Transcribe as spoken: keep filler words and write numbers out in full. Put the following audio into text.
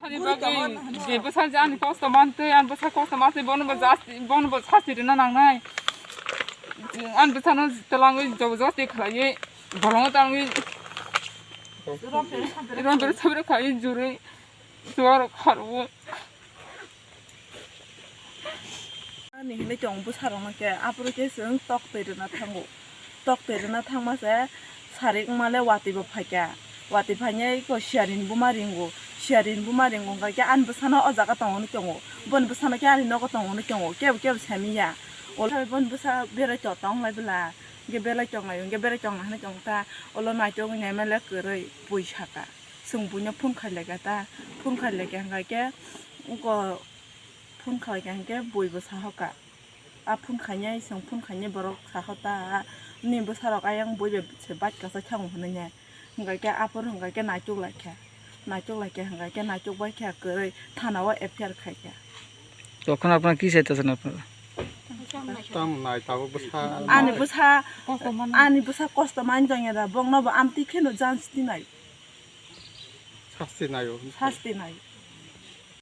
Ani bagwi je bwsa je ani kosto mantwi, ani bwsa kosto mantwi, bono bo jasti, bono bo sasti rwna nangnai. Ani bwsano twlangwi jabardasti khlaiwi, bolongo tangwi, rom bere sabere khlaiwi jurwi, chuwarok kharwi. Ani hinwi tongo bwsarokno khe, aphuru khe chwng tok twi rwna thango. Tok twi rwna thangma se sari wngma le watwi bo phaikha. Watwi phainai eko siyarini buma ringo. Siyarini buma ringo hwnkha khe ani bwsano o jaga tongo hwnwi tongo. Boni bwsano khe ani nogo tongo hwnwi tongo. Kebo kebo simi ya. Olo boni bwsa berai to tong lai bwla. Hwnkhe belai tong lai, hwnkhe berai tong lai hwnwi tong ta. Olo naitok wngya M L A kwrwi bui saka. Chwng buino phone khai lai kha ta. Phone khai lai kha hwnkha khe eko phone khai kha hwnkhe bui bo sahoka. A phone khainai, chwng phone khainai borok saho ta, nini bwsarok ayang bui bai se bike kasa khe ang hwnwi nai. Hwnkha khe aphuru hwnkha khe naituk lai kha. Naituk lai kha hwnkha khe naituk bai kha kwrwi thana o F I R khai kha. Tokon apna ki sai tasa apna? Tam nai tabuk bwsa. Ani bwsa, ani bwsa kosto man jong ya da, bongno bo amtwi kheno jan siti nai. Sasti naio. Sasti nai.